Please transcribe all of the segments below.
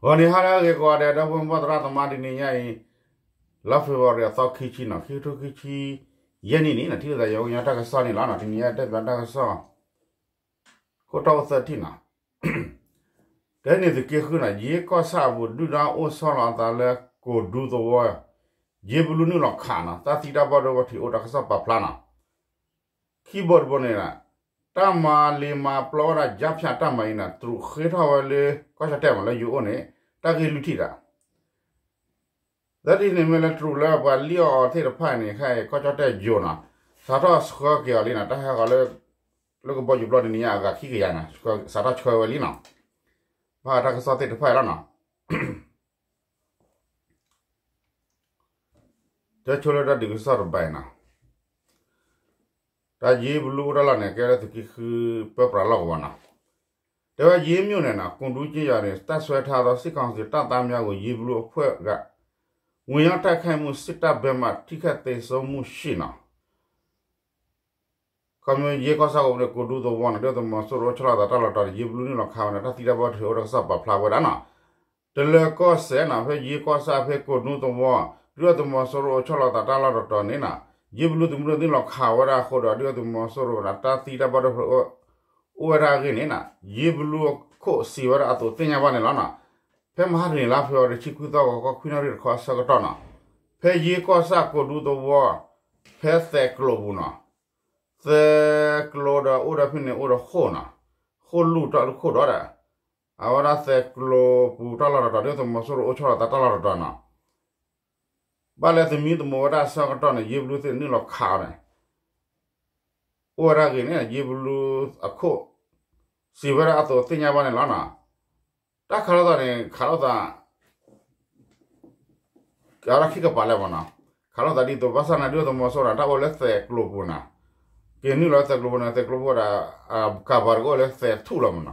ဂီၤနံၤဟါလၢအဂ့ၤကိးဂၤဒဲး ဒီပုၢ်ဝဲၢ်သရၣ်သမါ တနံၤညါအံၤ လါ February အသီခံဆံနီၤ ခံကထိခံဆံယဲၢ်နံၣ်န့ၣ်နီၤ ထံၣ်လိာ်သးယဝီကညီတၢ်ကစီၣ်န့ၣ်လီၤနီၤ တနံၤညါတဲဘၣ်တၢ်ကစီၣ် ခိၣ်တီအိၣ်သၢထံၣ်နီၤ ကဲန့ၣ်သုးက့ဃုနီၤ ယ့ကီၢ်ဆၣ်အပူၤ ဒုၣ်ဒါအိၣ်ဆီလီၤအသးလၢကိၣ်ဒူသဝီ ယ့ဘလူနုာ်လီၤခးနီၤ တၢ်သံတၢ်ဘၣ်ဒိဘၣ်ထံးအိၣ်တၢ်ကစီၣ်ပာ်ဖျါနီၤ ခံဘိတဘိန့ၣ် တၢ်မၤလ့ၤမၤပျီဝဲဒၣ် ကြားဖြတ် တၢ်မၤအံၤန့ၣ် တရူးဃ့ထီၣ်ဝဲလၢ ကီၢ်ကၠီၣ်တဲၣ်မးလၢယိၤအိၣ်န့ၣ် တၢ်ဂ့ၢ်လွံၢ်ထံၣ်တၢ် လၢတထံၣ်န့ၣ်မ့ၢ်လၢတရူးလၢပှၤလံၣ်အီၣ်အီၤသ့ၣ်တဖၣ်န့ၣ် ခဲအံၤကီၢ်ကၠီၣ်တဲၣ်ယိၤနီၤ စးထီၣ်ဆှၢက့ၤအီၤလံနီၤ တၢ်ဟဲဃီၤလၢ လၢကဘီယူၤပျီတနံၤညါအဂၤခံကယၤနီၤ စးထီၣ်ဆှၢဝဲလံနီၤ ဘၣ်တၢ်ကစီၣ်သ့ၣ်တဖၣ်အံၤလီၤနီၤ တဲဆိလၢတၢ်ဒုးကစီၣ်တဘၣ်အံၤနီၤ တၢ်ယ့ဘလူအိၣ်တၢ်လီၢ်န့ၣ် ကဲလၢသုးက့ဃုပၢပြးလီၢ်ကဝီၤနီၤ တဲဝဲယ့မြို့နယ်နီၤ ကုန်းဒူကျေးရွာတွင် တပ်စွဲထားသော စစ်ကောင်စီတပ်သားများကို ယ့ဘလူအဖွဲ့က ဝင်ရောက်တိုက်ခိုက်မှု စစ်တပ်ဘက်မှ ထိခိုက်သေဆုံးမှုရှိနီၤ ခီမ့ၢ်ယ့ကီၢ်ဆၣ်ကအိၣ်ဖဲန့ၣ် ကုန်းဒူသဝီနီၤ ဒုၣ်ဒါသုးမီၤစိရိၤအိၣ်ဆီလီၤသးတၢ်လီၢ်တတီၤန့ၣ် ယ့ဘလူနုာ်လီၤခးဝဲန့ၣ် တၢ်သံတၢ်ဘၣ်ဒိအိၣ်တၢ်ကစီၣ်ပာ်ဖျါဝဲဒၣ်နီၤ တလၢၤကီၢ်စဲၣ်နီၤ ဖဲယ့ကီၢ်ဆၣ်ဖဲကုန်းဒူသဝီ ဒုၣ်ဒါသုးမီၤစိရိၤအိၣ်ဆီလီၤသးတၢ်လီၢ်တတီၤန့ၣ်နီၤ ယ့ဘလူသုးမုၢ်ဒိၣ်နုာ်လီၤခးဝဲဒၣ်အဃိဒီး ဒုၣ်ဒါသုးမီၤစိရိၤန့ၣ် တၢ်သံတၢ်ဘၣ်ဒိအိၣ်ဝဲဒၣ်အဂ့ၢ်န့ၣ်နီၤ ယ့ဘလူအခိၣ်စံးဝဲဒၣ်အသိးသ့ၣ်ညါဘၣ်န့ၣ်လီၤနီၤ ဖဲမဟါတနံၤလါ February တဆံခွံသီ ဂီၤခီခွံနၣ်ရံၣ်တခီအဆၢကတီၢ်နီၤ ဖဲယ့ကီၢ်ဆၣ်ကုန်းဒူသဝီ ဖဲသဲးကျိးပူၤနီၤ သဲးကျိးဒီးအိၣ်ဒီးဖဲန့ၣ်အိၣ်ဒီးဃိၣ်နီၤ ဃိၣ်လူၢ်တၢ်တခိၣ်ဒီး အဝဲဒၣ်သဲးကျိးပူၤတၢ်လီၢ်တတီၤ ဒုၣ်ဒါသုးမီၤစိရိၤအိၣ်ဆီလီၤသးတၢ်လီၢ်တတီၤနီၤ ဘၣ်လၢသုးမံသမိးဝဲဒၣ်အဆၢကတီၢ်န့ၣ် ယ့ဘလူသုးနုာ်လီၤခးအီၤန့ၣ် အိၣ်ဝဲဒၣ်ဂ့ၢ်န့ၣ် ယ့ဘလူအခိၣ် စံးဝဲဒၣ်အသိးသ့ၣ်ညါဘၣ်န့ၣ်လီၤနီၤ တၢ်ခးလိာ်သးန့ၣ် ခးလိာ်သး ကဲထီၣ်ခံကပၤလၢမနီၤ ခးလိာ်သးဒ်သိး ဘၣ်ဆၣ်န့ၣ် ဒုၣ်ဒါသုးမီၤစိရိၤန့ၣ် တၢ်အိၣ်လၢသဲးကျိးပူၤနီၤ က့ၤနုာ်လီၤသဲးကျိးပူၤန့ၣ် သဲးကျိးပူၤဒီး ကၤဘၣ်တကအိၣ်လၢသဲးထူၣ်လီၤမနီၤ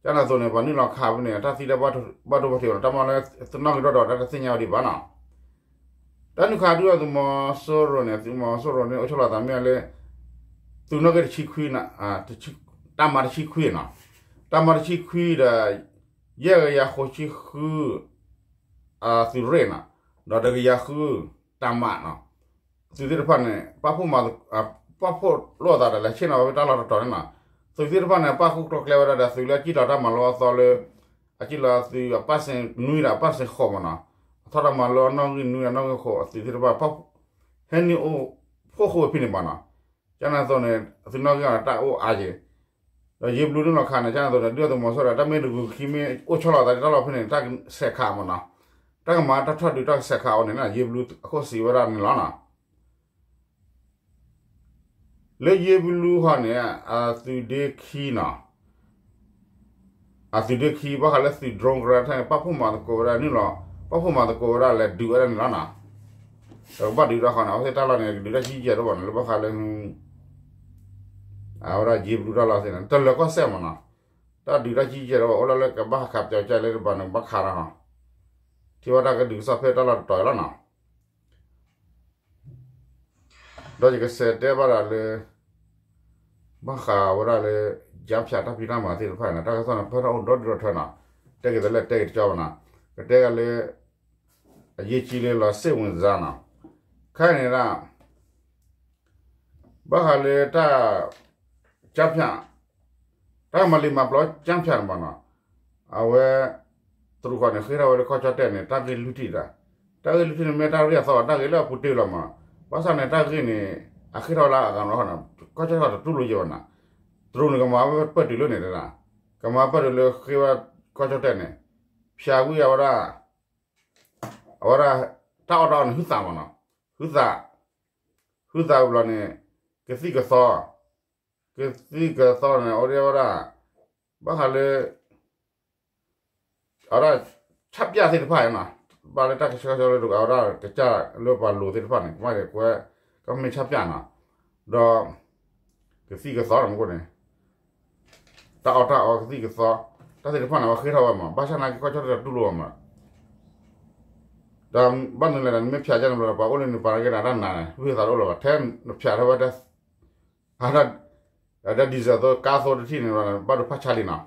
ကန့ၣ်အသိးန့ၣ် ပှၤနုာ်လီၤခးဖဲန့ၣ် တၢ်သံတၢ်ဘၣ်ဒိဘၣ်ထံးအိၣ်န့ၣ် တၢ်မၤလၢသနာ်က့ၤဒီးဒီး တၢ်တသ့ၣ်ညါဝဲဒံးဘၣ်နီၤ တၢ်နုာ်ခးဒုၣ်ဒါသုးမီၤစိရိၤန့ၣ် သုးမီၤစိရိၤန့ၣ် အိၣ်ဆီလီၤသးမ့ၢ်လၢ သုးနီၣ်ဂံၢ်တဆံခွံ တၢ်မၤတဆံခွံနီၤ တၢ်မၤတဆံခွံဒီး ယဲၢ်ကယၤဃိးဆံဃု သုးရ့ၣ်နီၤ ဒီးတကယၤဃု တၢ်မၤနီၤ သုးသ့ၣ်တဖၣ်န့ၣ် ပာ်ဖှိၣ်မၤ ပာ်ဖှိၣ်လိာ်သးဒီး လဲၤဆ့ၣ်နီၤဝဲဖဲတၢ်လီၢ်တတီၤန့ၣ်နီၤ သုးသ့ၣ်တဖၣ်န့ၣ် ပာ်ဃုာ်ကျဲကျဲဝဲဒၣ်ဒီး သုးလၢအစံၣ်လီၤတၢ်မၤလိအသီလၢ အစံၣ်လီၤသုးအပၢ်စ့ၣ်နွံဒီးအပၢ်စ့ၣ်ဃိးမနီၤ အထီၣ်တၢ်မၤလိအနီၣ်ဂံၢ်နွံဒီးနီၣ်ဂံၢ်ဃိး အသုးသ့ၣ်တဖၣ် ဟဲနုာ်အိၣ်ဖှိၣ်ဃုာ်ဝဲဖဲန့ၣ်ဘၣ်နီၤ ကန့ၣ်အသိးန့ၣ် သုးနီၣ်ဂံၢ်အီၤန့ၣ် တၢ်အိၣ်အါက့ၤ ဒီးယ့ဘလူနုာ်လီၤခးန့ၣ် ကန့ၣ်အသိးန့ၣ် ဒုၣ်ဒါသုးမီၤစိရိၤဒီး တၢ်မ့ၢ်တဂုာ်ခံမ့ၢ်အိၣ်ဆီလီၤသးဒ်တၢ်လီၢ်ဖဲန့ၣ် တၢ်ကဆဲးခးမနီၤ တၢ်ကမၤတၢ်ထီၣ်ဒုးတၢ်ကဆဲးခးအီၤန့ၣ် ယ့ဘလူအခိၣ်စံးဝဲဒၣ်န့ၣ်လီၤနီၤ လၢယ့ဘလူဟီန့ၣ် အသုးဒ့ခံနီၤ အသုးဒ့ခံ ဘၣ်ဃးလၢသုး drone ကရၢထဲန့ၣ် ပာ်ဖှိၣ်မၤသကိးဝဲဒၣ်နုာ်လီၤ ပာ်ဖှိၣ်မၤသကိးဝဲဒၣ်လဲၤဒုးဝဲဒၣ်န့ၣ်လီၤနီၤ ဒီးကဘၣ်ဒုးတၢ်ဃီန့ၣ် အဝဲသ့ၣ်တၢ်လီၢ်န့ၣ် ကဒုးတၢ်ကံကဲတအိၣ်ဘၣ်န့ၣ် လၢဘၣ်ဃးလၢ အဝဲဒၣ်ယ့ဘလူတၢ်လီၢ်သ့ၣ်န့ၣ် တလၢၤကီၢ်စဲၣ်မနီၤ တၢ်ဒုးတၢ်ကံကဲတအိၣ်ဘၣ် အိၣ်လၢလၢကဘၣ်ဟးခးပၠီကၠၢ်လၢတဘၣ်န့ၣ် ဘၣ်ခးတၢ်နီၤ ထံၣ်ဝဲတၢ်ကဒုးကစီၣ်ဖဲတၢ်လီၢ်တတီၤအံၤလီၤနီၤ ဒီးယကစးတဲဘၣ်ဒီးလၢ ဘၣ်ဃးဝဲဒၣ်လၢ ကြားဖြတ် တၢ်ဖံးတၢ်မၤသ့ၣ်တဖၣ်န့ၣ် တၢ်ကစီၣ်န့ၣ် ဖဲထီၣ်အိၣ်ဒီဒူၣ်ဒီထၢနီၤ တဲက့ၤသးလၢတဲက့ၤတကၠီဘၣ်နီၤ ကတဲက့ၤလၢ အရေးကြီးလၢလီၤစိတ်ဝင်စားနီၤ ခဲအံၤန့ၣ်ဒၣ် ဘၣ်ဃးလၢတၢ် ကြားဖြတ် တၢ်မၤလ့ၤမၤပျီ ကြားဖြတ် န့ၣ်မနီၤ အဝဲ တရူးဃီန့ၣ် ဃ့ထီၣ်ဝဲလၢကီၢ်ကၠီၣ်တဲၣ်န့ၣ် တၢ်ဂ့ၢ်လွံၢ်ထံၣ်တၢ် တၢ်ဂ့ၢ်လွံၢ်ထံၣ်န့ၣ် မ့ၢ်တၢ်ရ့အသီ တၢ်ဂ့ၢ်လၢအပူၤတ့ၢ်လီၤမနီၤ ဘၣ်ဆၣ်န့ၣ် တၢ်ဂ့ၢ်န့ၣ် အဃ့ထီၣ်လၢအဂၤနီၤ ကီၢ်ကၠီၣ်တဲၣ်တတူၢ်လိာ်ယဲၢ်ဘၣ်နီၤ တရူးန့ၣ် ကမၤဝဲပၢၢ်တုၤလၢန့ၣ်တဒၣ် ကမၤပၢၢ်တုၤလၢဃ့ဝဲကီၢ်ကၠီၣ်တဲၣ်န့ၣ် ဖၠးဝံၤအဝဲဒၣ် အဝဲဒၣ် တၢ်အီၣ်တၢ်အီန့ၣ် ဟုသးမနီၤ ဟုသး ဟုသးဝံၤဘျီန့ၣ် ကသံၣ်ကသီ ကသံၣ်ကသီန့ၣ် အိၣ်ဒၣ်ဝဲဒၣ် ဘၣ်ဃးလၢ အဝဲဒၣ် ဆပ်ပြား သ့ၣ်တဖၣ်နီၤ ဘၣ်လၢတၢ်ကဆှီဆှီလၢ အဝဲဒၣ်ကစၢ်လၢပှၤလိၤသ့ၣ်တဖၣ်န့ၣ် ကမ့ၢ်ကွဲ ကမ့ၢ်ဆပ်ပြားနီၤ ဒီး ကသံၣ်ကသီန့ၣ်မ့ၢ်န့ၣ် တၢ်အီၣ်တၢ်အီကသံၣ်ကသီ တၢ်သ့ၣ်တဖၣ်န့ၣ် အဝဲဃ့ထီၣ်ဝဲမး ဘၣ်ဆၣ်နာ်က့ ကီၢ်ကၠီၣ်တဲၣ်တတူၢ်လိာ်ဝဲမး ဒီးဘၣ်မနုၤလဲၣ်ဒီး နမ့ၢ်ဖၠးကၢ်န့ၣ်ဘျီဒီး ပှၤအိၣ်လၢနပၤနာ်က့န့ၣ် တၢ်နးန့ၣ် ဝံသးတအိၣ်လၢၤဘၣ် ထဲနဖၠးထီၣ်ဝဲ ဒီး diesel သိ ကါသိတထံၣ်န့ၣ် ဘၣ်ဒိဖးဆါလံနီၤ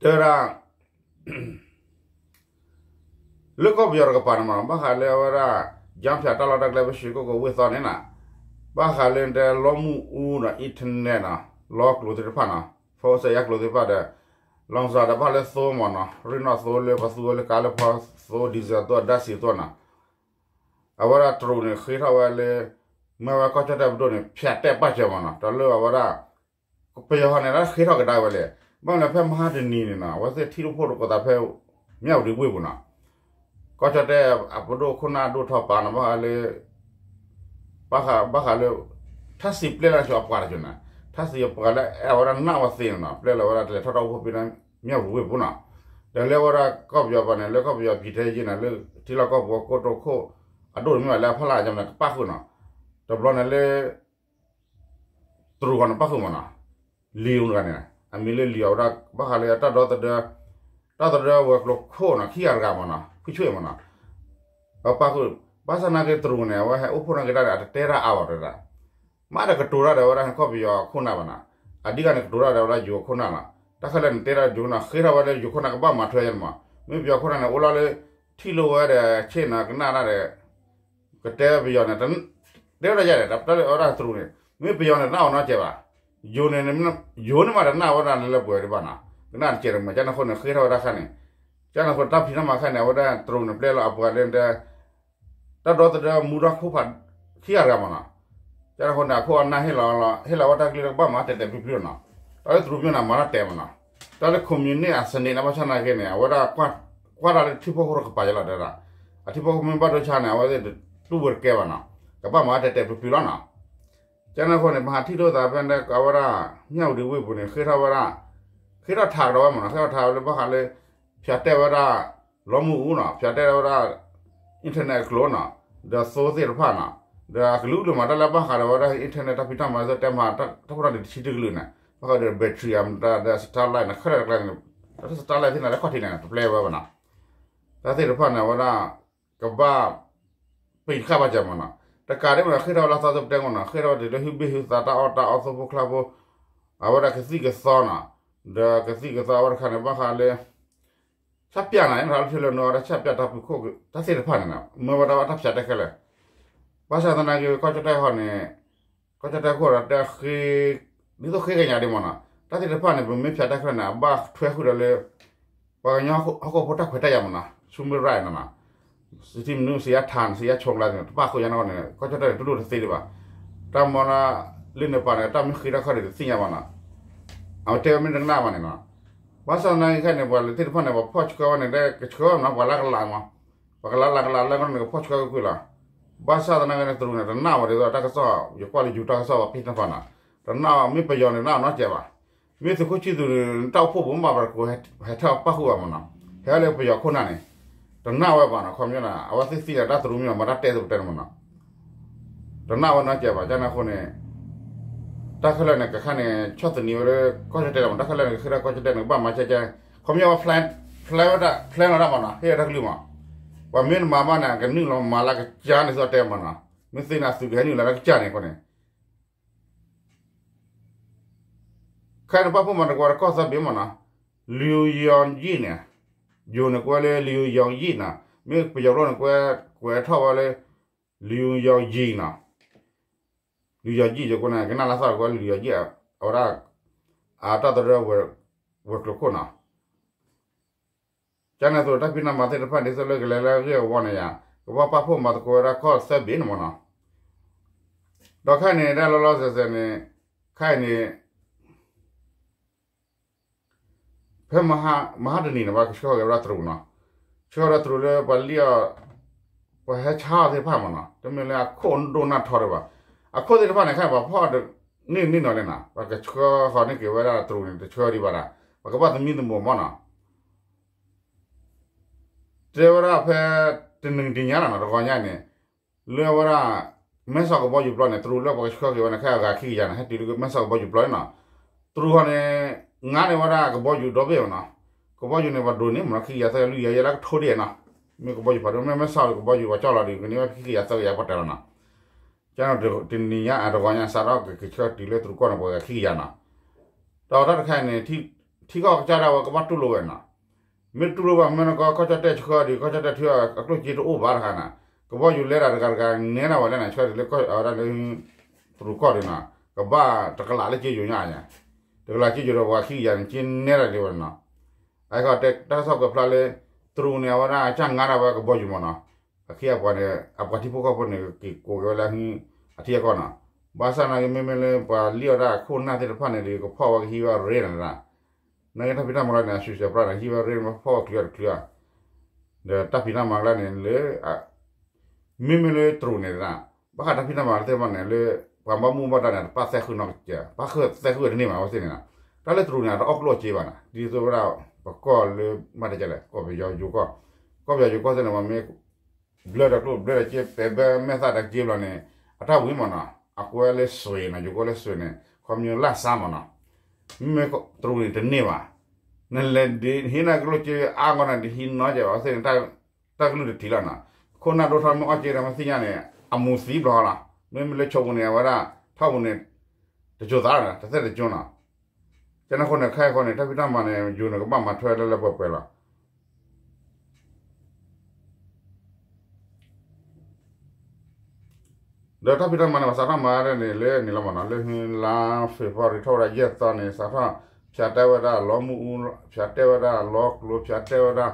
တဲဝဲဒၣ် လၢကီၢ်ပယီၤတကပၤန့ၣ်မး ဘၣ်ဃးလၢအဝဲဒၣ် ကၠၢဖၠးတၢ်လီၢ်တၢ်ကျဲ ပရွှေကုက္ကို ဝ့ၢ်သီန့ၣ်နီၤ, ဘၣ်ဃးလၢတဲလီမုၢ်အူဒီး internet နီၤ, လီကျိၤသ့ၣ်တဖၣ်နီၤ, ဖီစဲးယါကျိၤသ့ၣ်တဖၣ်ဒီး လီၤစှၤဒီးဘၣ်ဃးလၢသိမးနီၤ, ရ့ၣ်နီၣ်သိလၢပှၤသူဝဲလၢကါလၢဖီသိ ဒံၣ်စဲးသိ ဓာတ်ဆီသိနီၤ, အဝဲဒၣ်တရူးန့ၣ် ဃ့ထီၣ်ဝဲလၢ မ့ၢ်ဝဲကီၢ်ကၠီၣ်တဲၣ်ပဒိၣ်န့ၣ် ဖၠးတဲာ်ပာ်စၢၤမးနီၤ, တၢ်လၢအဝဲဒၣ် ပယီၤဟီန့ၣ် လၢဃ့ထီၣ်ကဒါဝဲလဲၣ်, ဘၣ်မနုၤလဲၣ် ဖဲမဟါတနံၤန့ၣ်နီၤ အဝဲသ့ၣ်ထံၣ်လိာ်ဖိးတကိးသးဖဲ မၠၣ်ဝတံၤဝ့ၢ်ပူၤနီၤ, ကီၢ်ကၠီၣ်တဲၣ်အပဒိၣ်ခိၣ်နၢ်ဒိၣ်ထီၣ်ပာ်နီၤ ဘၣ်ဃးလၢ ဘၣ်ဃးလၢ ထၣ်စံးပျဲလၢအပှၤတက့ၢ်န့ၣ်, ထၣ်စံးအပှၤလၢအဝဲဒၣ်နာ်ဝဲသ့န့ၣ်နီၤ ပျဲလၢအဝဲဒၣ်တလဲၤထီၣ်တၢ်အိၣ်ဖှိၣ်ဖဲန့ၣ် မၠၣ်ဝတံၤဝ့ၢ်ပူၤနီၤ, ဒီးလၢအဝဲဒၣ်ကီၢ်ပယီၤပူၤန့ၣ် လၢကီၢ်ပယီၤပံၤထဲယ့ၢ်န့ၣ် လၢထံလီၢ်ကီၢ်ပူၤကီၢ်တိာ်ခိၣ် အဒိၣ်တမ့ၢ်ဘၣ်လၢအဖီလာ်အကန့ၣ် ကပၣ်ဃုာ်နီၤ, တဘျီန့ၣ်လၢ တရူးဂီၢ်န့ၣ်ပၣ်ဃုာ်မးနီၤ, လံာ်တဂၤန့ၣ် အမံၤလၢလံာ်အဝဲဒၣ် ဘၣ်ဃးလၢတၢ်ဒီသဒၢ တၢ်သဒၢဝဲၤကျိၤခိၣ်နီၤ ခံဂၤတဂၤမးနီၤ ဖုဆွေမးနီၤ, ပၣ်ဃုာ် ဘၣ်ဆၣ်သနာ်က့တရူးန့ၣ် အဝဲဟဲအိၣ်ဖှိၣ်နာ်က့ၤတၢ်န့ၣ် အတတဲတၢ်အါဘၣ်တဲဒၣ်, မ့ၢ်တကတိၤတၢ်ဒီးအဝဲဒၣ်ကီၢ်ပယီၤခိၣ်နၢ်ဘၣ်နီၤ, အဓိကန့ၣ်ကတိၤတၢ်ဒီးအဝဲဒၣ်ယိၤခိၣ်နၢ်နီၤ, တၢ်ခဲလၢာ်န့ၣ်တဲတၢ်ယိၤခိၣ်နၢ် ဃ့ထီၣ်ဝဲလၢယိၤခိၣ်နၢ်ကဘၣ်မၤထွဲယဲန့ၣ်မး, မ့ၢ်ပယီၤခိၣ်နၢ်န့ၣ် အိၣ်လီၤလၢ ထံၣ်လိာ်ဝဲဒီးဆ့ၣ်နီၤကနၣ်တၢ်ဒီး ကတဲပယီၤန့ၣ် တဲဝဲဒၣ်ယဲဒီး တၢ်လၢအဝဲဒၣ်တရူးန့ၣ် မ့ၢ်ပယီၤန့ၣ်တနာ်အီၤနီတစဲးဘၣ်, ယိၤန့ၣ် ယိၤန့ၣ်မးတနာ်ဝဲဒၣ်လၢလၢပှဲၤဒံးဘၣ်နီၤ, ကနၣ်တစဲးတမး ကန့ၣ်အဃိန့ၣ် ဃ့ထီၣ်ဝဲဒၣ်ခါန့ၣ်, ကန့ၣ်အဃိတၢ်ဖံးတၢ်မၤခါန့ၣ် အဝဲဒၣ်တရူးန့ၣ် ပျဲလီၤအပှၤလၢတဲ တၢ်ဒီသဒၢမူထီၣ်ခိၣ်ဖးခံဂၤတဂၤမးနီၤ, ကန့ၣ်အဃိန့ၣ် အခိၣ်အနၢ်ဟ့ၣ်လီၤ ဟ့ၣ်လီၤဝဲတၢ်ကလုၢ်လၢကဘၣ်မၤတဲာ်တဲာ်ဖျုးဖျုးနီၤ, တၢ်လၢတရူးမ့ၢ်န့ၣ် မၤတၢ်တဲာ်မးနီၤ, တၢ်လၢ communist အစနစ်န့ၣ် ဘၣ်ဆၣ်သနာ်က့န့ၣ် အဝဲဒၣ် ကွၢ်တၢ်လၢထံဖိကီၢ်ဖိတကပၤယဲလီၤတဲဒၣ်, အထံဖိကီၢ်ဖိမ့ၢ်ဘၣ်ဒိဆါန့ၣ် အဝဲသ့ၣ်တူၢ်ဝဲတကဲဘၣ်နီၤ, ကဘၣ်မၤတဲာ်တဲာ်ဖျုးဖျုးလီၤနီၤ, ကန့ၣ်အဃိန့ၣ် ပဟးထံၣ်လိာ်သးဖဲန့ၣ် အဝဲဒၣ် မၠၣ်ဝတံၤဝ့ၢ်ပူၤန့ၣ် ဃ့ထီၣ်ဝဲဒၣ် ဃ့ထီၣ်ထးကဒီးဝဲမးနီၤ, ဃ့ထီၣ်ထးဝဲလၢဘၣ်ဃးလၢ ဖၠးတဲာ်ဝဲဒၣ် လီမုၢ်အူနီၤ, ဖၠးတဲာ်ဝဲဒၣ် internet အကျိၤနီၤ, ဒီးသိသ့ၣ်တဖၣ်နီၤ, ဒီးအကလုာ်ကလုာ်မး တၢ်လၢဘၣ်ဃးဒီးဝဲဒၣ် internet တၢ်ဖံးတၢ်မၤ တၢ်မၤတၢ်ဖံးတၢ်မၤသ့ၣ်တဖၣ်န့ၣ် တဆံတကလုာ်န့ၣ် ဘၣ်ဃးဒီး battery အမတၤဒီး satellite န့ၣ် ခဲလၢာ်တကျါန့ၣ် တၢ် satellite သ့ၣ်န့ၣ် လၢခီၣ်ထံးန့ၣ် တပျဲဝဲဘၣ်နီၤ, တၢ်သ့ၣ်တဖၣ်န့ၣ် အဝဲဒၣ် ကဘၣ် ပံာ်တဃာ်ဘၣ်စၢၤမးနီၤ, တကးဒံးမး ဃ့ထီၣ်ဝဲလၢသီသပတဲကီးနီၤ, ဃ့ထီၣ်ဝဲတုၤလၢဟုဘ့ၣ်ဟုသး တၢ်အီၣ်တၢ်အီ သိဖိချါဖိ အဝဲဒၣ်ကသံၣ်ကသီနီၤ, ဒီးကသံၣ်ကသီအဝဲတခါန့ၣ် ဘၣ်ဃးလၢ ဆၣ်ပၠၣ်နီၤ နထီလၢထံလၢနွံ အဝဲဒၣ်ဆၣ်ပၠၣ်တၢ်ပူၤခိၣ် တၢ်သ့ၣ်တဖၣ်န့ၣ်နီၤ မ့ၢ်ဝဲဒၣ်တၢ်ဖၠးတဲာ်ခဲလၢာ်, ဘၣ်ဆၣ်သနာ်က့ ကီၢ်ကၠီၣ်တဲၣ်ဃီန့ၣ် ကီၢ်ကၠီၣ်တဲၣ်ခိၣ်ဒီးတဲဃ့ ဒ်သိးဃ့ကညးဒံးမးနီၤ, တၢ်သ့ၣ်တဖၣ်န့ၣ် ပမ့ၢ်ဖၠးတဲာ်ခဲလၢာ်န့ၣ် အဘၣ်ထွဲဃုာ်ဒီးလၢ ပှၤကညီဟီၣ်ခိၣ်ဖိတၢ်ခွဲးတၢ်ယာ်မးနီၤ human right နီၤနီၤ, စံးထံမနုၤ စံးယါထး စံးယါဆိကျါန့ၣ် တဘၣ်ဃုာ်ညါန့ၣ်အဃိန့ၣ် ကီၢ်ကၠီၣ်တဲၣ်န့ၣ် တူၢ်လိာ်တသ့ဒံးဘၣ်, တၢ်မီလၢန့ၣ်ပၤန့ၣ် တၢ်မ့ၢ်ဃ့ထီၣ်ခီန့ၣ် တသ့ၣ်ညါဘၣ်နီၤ, အဝဲတဲဝဲမ့ၢ်တကနၣ်ဘၣ်န့ၣ်နီၤ, ဘၣ်ဆၣ်သနာ်က့ခဲအံၤန့ၣ် ပှၤလၢသ့ၣ်တဖၣ်န့ၣ် ပှၤဖီၣ်ဆှၢဝဲန့ၣ် ကဆှၢဝဲနီၤ ပှၤလၢကလးမး, ပှၤကလးလးကလးလၢကီၢ်န့ၣ် ကဖီၣ်ဆှၢကွ့ၢ်ကွ့ၢ်လီၤ, ဘၣ်ဆၣ်သနာ်က့န့ၣ် တရူးန့ၣ် တနာ်ဝဲဒ်သိးတၢ်ကစီၣ် ယကွၢ်လၢ YouTube တၢ်ကစီၣ်ဝဲဖံးတၢ်ဖီနီၤ, တနာ်ဝဲ မ့ၢ်ပယီၤန့ၣ် တနာ်အီၤနီတစဲးဘၣ်, မ့ၢ်သုးခိၣ်ဆံသူးန့ၣ် တၢ်အိၣ်ဖှိၣ်ပူၤမး ပှၤတကိးဟဲထီၣ်ပၣ်ဃုာ်ဘၣ်မးနီၤ, ဟဲလၢပယီၤခိၣ်နၢ်န့ၣ် တနာ်ဝဲဘၣ်နီၤ, ခီပညီန့ၣ် အဝဲသ့ၣ်သ့ၣ်ညါတၢ်တရူးမ့ၢ်နီၤ မၤတၢ်တဲသပတဲန့ၣ်မးနီၤ တနာ်ဝဲနီတစဲးဘၣ် ကန့ၣ်အဃိန့ၣ် တၢ်ခဲလၢာ်န့ၣ် ကခါန့ၣ် ဆီၣ်သနံးဝဲလၢ ကီၢ်ကၠီၣ်တဲၣ်လီၤမး တၢ်ခဲလၢာ်န့ၣ် ကဃ့ထီၣ်ကီၢ်ကၠီၣ်တဲၣ်န့ၣ် ကဘၣ်မၤကဲကဲ, ခီပညီဝဲ plan plan ဝဲဒၣ် plan လီၤဒၣ်မးနီၤ ဟ့ၣ်ဝဲတၢ်ကလုၢ်မး, ပှၤမ့ၢ်တမၤဘၣ်န့ၣ် ကနုာ်လီၤမၤလၢကစၢ်န့ၣ် သုတဲမးနီၤ, မ့ၢ်သ့ၣ်န့ၣ် သုကဟဲနုာ်လီၤလၢကစၢ်န့ၣ်အဃိန့ၣ် ခဲအံၤန့ၣ် ပာ်ဖှိၣ်မၤသကိးဒီးကီၢ်သၢဘ့ၣ်မးနီၤ, လံာ်ယီၤယံၣ်န့ၣ်, ယိၤန့ၣ်ကွဲလၢလံာ်ယီၤယံၣ်နီၤ, မ့ၢ်ပယီၤကျိာ်န့ၣ်ကွဲ ကွဲးထီၣ်ဝဲလၢ လံာ်ယီၤယံၣ်နီၤ, လံာ်ယီၤယံၣ်ယကွဲန့ၣ် ကနၣ်လၢသီၣ်ကွဲလံာ်ယီၤယံၣ် အဝဲဒၣ် အတၢ်သဒၢ ဝဲၤကျိၤခိၣ်နီၤ ကန့ၣ်အသိး တၢ်ဖံးတၢ်မၤသ့ၣ်တဖၣ် ဒ်သိးလၢကလဲၤလၢအဂ့ၢ်အဝီန့ၣ်ယါ, ကဘၣ်ပာ်ဖှိၣ်မၤသကိးဝဲဒၣ်ကီၢ်သၢဘ့ၣ်န့ၣ်မးနီၤ, ဒီးခဲအံၤန့ၣ် တၢ်လီၤလီၤဆဲးဆဲးန့ၣ်, ခဲအံၤန့ၣ် ဖဲမဟါတနံၤန့ၣ် ပှၤကဆှၢဃီၤက့ၤဝဲဒၣ်တရူးနီၤ, ဆှၢဃီၤဒီးတရူးလၢပှၤလံၣ်အီၤ, ပှၤဟဲဆါအီၤသ့ၣ်တဖၣ်မးနီၤ, တမ့ၢ်လၢအခိၣ်ဒိၣ်နၢ်ထီဒံးဘၣ်, အခိၣ်သ့ၣ်တဖၣ်န့ၣ် ခဲအံၤပှၤဖီၣ်န့ၢ်န့ၢ်နီၤလံနီၤ, ပှၤကဆှၢဃီၤန့ၢ်က့ၤဝဲဒၣ်တရူးန့ၣ် တဆှၢဒံးဘၣ်ဒၣ်, ပှၤကဘၣ်သမံသမိးမးနီၤ တဲဝဲဒၣ်ဖဲ တနံၤတညါနီၤ တဂီၤညါန့ၣ်, လၢအဝဲဒၣ် မဲဆီးကဘီယူၤပျီန့ၣ် တရူးလၢပှၤကဆှၢက့ၤဝဲန့ၣ် ခဲအဂၤခံကယၤန့ၣ် ဟဲတုၤလၢမဲဆီးကဘီယူၤပျီန့ၣ်နီၤ, တရူးဟီန့ၣ် ငါန့ၢ်ဝဲဒၣ်ကဘီယူၤဒီဘ့ၣ်မးနီၤ, ကဘီယူၤန့ၣ် ပှၤဒိးန့ၢ်မးနီၤ ခံကယၤသၢကယၤ လွံၢ်ကယၤယဲလၢကထိဒ်နီၤ, မ့ၢ်ကဘီယူၤဖးဒိၣ် မ့ၢ်မဲဆီးကဘီယူၤပှၤကၠီၣ်လီၤဒံး ကန့ၢ်ဝဲခံကယၤသၢကယၤပှၤတဲလီၤနီၤ ကန့ၣ်တနံၤညါအတဂီၤညါ စးထီၣ်ကဆှၢတုၤလၢတရူးကီၢ်န့ၣ် ပှၤဂၤခံကယၤနီၤ, ဒီးတၢ်တခါအံၤန့ၣ် ထံကီၢ်ကစၢ်ဒၣ်ဝဲကဘၣ်တူၢ်လိာ်ဝဲနီၤ, မ့ၢ်တူၢ်လိာ်ဘၣ်မ့ၢ်နကီၢ်ကၠီၣ်တဲၣ်ဆှၢဒီး ကီၢ်ကၠီၣ်တဲၣ်ထံအကျိၣ်စ့တအိၣ်ဘၣ်တခါန့ၣ်, ကဘီယူၤလဲၤဒၣ်တဂၤတဂၤနဲဒၣ်ဝဲလဲၣ်န့ၣ် ဆှၢဒ်လၢကီၢ်ဝဲဒၣ်လၢ တရူးကီၢ်ဒံးန့ၣ် ကဘၣ်တကလးလၢကၠ့ယိၤညါ, တကလးကၠ့ယိၤဒီးပှၤခံကယၤန့ၣ် ကၠ့နဲဒၣ်ဒံးဝဲန့ၣ်နီၤ. အဃိတၢ်ကစီၣ်ကွဲးဖျါလၢ တရူးန့ၣ် အဝဲဒၣ်ကၢ်ငါဒၣ်ဝဲကဘီယူၤမ့ၢ်နီၤ, အခံအပှၤန့ၣ် အပှၤထံဖိကီၢ်ဖိန့ၣ် က့ၤကိးက့ၤဝဲလၢ အထံအကီၢ်နီၤ. ဘၣ်ဆၣ်နာ်က့ မ့မ့ၢ်လၢပှၤလံၣ်အီၣ်ဒၣ်ခိၣ်နၢ်သ့ၣ်တဖၣ်န့ၣ်ဒီး ကဖီၣ်ဝဲကဟံးဝဲရ့န့ၣ်ဒၣ် နာ်က့တၢ်ဖံးတၢ်မၤလီၤန့ၣ် အဆူၣ်စဲးပြၢန့ၣ် ဟံးဝဲရ့န့ၣ် ဖီၣ်ဝဲချုးတချုးဧါ, ဒီးတၢ်ဖံးတၢ်မၤကျါန့ၣ်လၢ မ့မ့ၢ်လၢတရူးန့ၣ်ဒၣ် ဘၣ်ဃးတၢ်ဖံးတၢ်မၤသ့ၣ်တဖၣ်န့ၣ် လၢပှၤဘၣ်မူဘၣ်ဒါန့ၣ် တပာ်သဲဃုာ်နီတကဲး ပာ်ဃုာ်သဲဃုာ်တန့ၢ်ဘၣ်ဝဲသ့ၣ်န့ၣ်လီၤ. တၢ်လၢတရူးန့ၣ် အတအီၣ်ကျိၣ်အစ့ဘၣ်န့ၣ် ဒ်သိးဝဲဒၣ် ပကီၢ်လၢမ့ၢ်တကဲးလဲၣ် ကီၢ်ပယီၤယိၤကီၢ်, ကီၢ်ပယီၤယိၤကီၢ်သ့ၣ်န့ၣ် ပှၤမ့ၢ် ဘျၢဒီးကျိၣ်ဘျၢဒီးစ့ ပဲဘၢမဲာ်သၣ်တက့ဘျီန့ၣ် အတၢ်ဝံၤမ့ၢ်နီၤ အကွဲးလၢစွ့ၤနီၤ ယိၤကီၢ်လၢစွ့ၤန့ၣ် ခီမ့ၢ်လၢ်စါမ့ၢ်နီၤ. မ့မ့ၢ်တရူးန့ၣ်တန့ၢ်ဘၣ်. နလဲၤဒ်ဟံးန့ၢ်ကလိၣ်စ့အါဂီၢ်န့ၣ် ဒ်ဟံးနီၤကဲးဘၣ်သ့ၣ်န့ၣ် တၢ်ကလုၢ်တထံးလီၤနီၤ. ခိၣ်နၢ်ဒိၣ်ထီၣ်မ့ၢ်အီၣ်က့ဒီးမ့ၢ်သ့ၣ်ညါန့ၣ် အမူၤသံဘျီလီၤ. မ့မ့ၢ်လၢဆိပူၤန့ၣ် အဝဲဒၣ် ထီၣ်ပူၤန့ၣ် တစိၤသးလီၤ တသဲၣ်တကၠိနီၤ. ကန့ၣ်အဃိန့ၣ် ခဲအံၤဃီန့ၣ် တၢ်ဖံးတၢ်မၤန့ၣ် ယိၤန့ၣ် ကဘၣ်မၤထွဲလၢလၢပှဲၤပှဲၤလီၤ. ဒီးတၢ်ဖံးတၢ်မၤန့ၣ် ပှၤစးထီၣ်မၤဒၣ်န့ၣ် လၢန့ၣ်လီၤမ့ၢ်နီၤ လၢလါ February ထီၣ်ဝဲဒၣ်ယဲၢ်သီန့ၣ် စးထီၣ် ဖၠးတဲဝဲဒၣ်လီမုၢ်အူ ဖၠးတဲဝဲဒၣ်လီကျိ ဖၠးတဲဝဲဒၣ်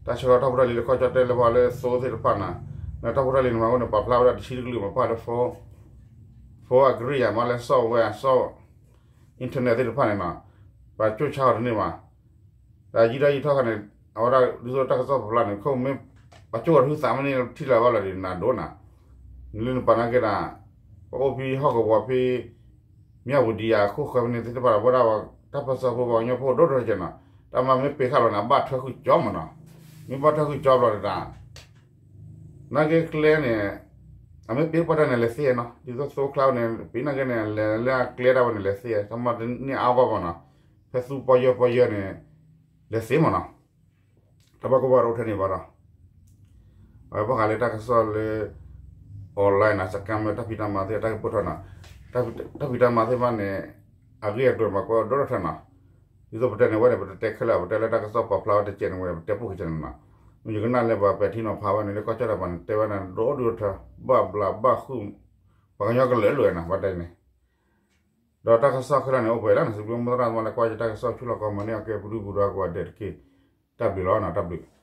တၢ်ဆှၢထီၣ်ဖိတၢ်လံၤလၢကီၢ်ကၠီၣ်တဲၣ်လၢပှၤလၢသိသ့ၣ်တဖၣ်နီၤ. လၢထီၣ်ဖိတၢ်လံၤန့ၣ်မၤဝဲန့ၣ် ပာ်ဖျါဝဲဒၣ်တဆံတကလုာ်မး ပှၤလၢ phone အ grid ယၤမးလၢ software soft internet သ့ၣ်တဖၣ်န့ၣ်နီၤ ပှၤကၠိၣ်ဆါအီၤတန့ၢ်ဘၣ်. တၢ်ယံာ်ထီၣ်ယံာ်ထီၣ်ခါန့ၣ် အဝဲဒၣ်ဒ်သိးတၢ်ကစီၣ်ပာ်ဖျါန့ၣ် ခိၣ်မ့ၢ်ပှၤကၠိၣ်အီၤတဟုသးမ့ၢ်န့ၣ်ထံၣ်လၢၤဘၣ်လီၤဒ်နၤဒိၣ်နၤ လၢနပာ်နာ်က့ဒၣ် ပအိၣ်ဖဲဟီၣ်ကဝီၤဖဲ မၠၣ်ဝတံၤယၤ ခိၣ်ဃၢၤဖဲန့ၣ်သ့ၣ်တဖၣ် အဝဲဒၣ်တၢ်ပၢၢ်ဆၢဖိပှၤကညီဖိဒိၣ်ထီၣ်ကဲနီၤ တၢ်မၤမ့ၢ်ပ့ၤဃာ်လီၤန့ၣ် အဘၣ်ထွဲဃုာ်ကၠီမ့ၢ်နီၤ. မ့ၢ်ဘၣ်ထွဲဃုာ်ကၠီဘျီဒၣ် နာ်က့ကျဲန့ၣ် အမ့ၢ်ပ့ၤပှၢ်တၢ်န့ၣ် လဲၤသ့နီၤ ဒ်သိးသိချါန့ၣ် ပ့ၤနာ်က့န့ၣ် လဲၤလၢအကျဲဒၣ်ဝဲန့ၣ် လဲၤသ့ တၢ်မၤတန့ၢ်အါဂီၢ်မ့ၢ်နီၤ ဖဲသူပီယၢၢ်ပီယၢၢ်န့ၣ် လဲၤသ့မ့ၢ်နီၤ တၢ်ဘၣ်ကီဘၣ်ခဲအိၣ်ထဲန့ၣ်ဘၣ်ဒီး အဝဲဘၣ်ဃးလၢတၢ်ကစီၣ်လၢ online နီၤ စကဲမ့ၢ်တၢ်ဖံးတၢ်မၤသ့ၣ် တၢ်ကပၢၢ်ထီၣ်နီၤ တၢ်ဖံးတၢ်မၤသ့ၣ်တဖၣ်န့ၣ် အဂ့ၢ်အကျိၤမၤကွၢ်ဒိၣ်ထီၣ်ထီနီၤ ဒ်သိးပတဲန့ၣ်ဝဲန့ၣ် ပတတဲခဲလၢာ် ပတဲလၢတၢ်ကစီၣ်ပာ်ဖျါဝဲတကဲန့ၣ်ဝဲ ပတဲပိၢ်ကဲန့ၣ်နီၤ မ့ၢ်ယကနၣ်လၢပှၤပဲာ်ထံနီၤဖးဝဲန့ၣ် လၢကီၢ်ကၠီၣ်တဲၣ်ပှၤန့ၣ် တဲဝဲန့ၣ် ဒိၣ်ဒိၣ်ထီ ဘၣ်ဘျးဘၣ်ဃုာ် ပှၤကညီကလၢာ်လၢာ်နီၤ ပှၤတဲန့ၣ် ဒီးတၢ်ကစီၣ်ခဲလၢာ်န့ၣ် အိၣ်ပှဲၤလၢနီၤ စံးဘျုးမိၢ်သရၣ်သမါလၢကွၢ်ယတၢ်ကစီၣ်ဆူလီၢ်ကီၢ်မၤန့ၢ်အကဲပဒုၣ်ပူၤဒီးကိးဂၤဒဲးတက့ၢ်. တၢ်ဘျုးလီၤနီၤ တၢ်ဘျုး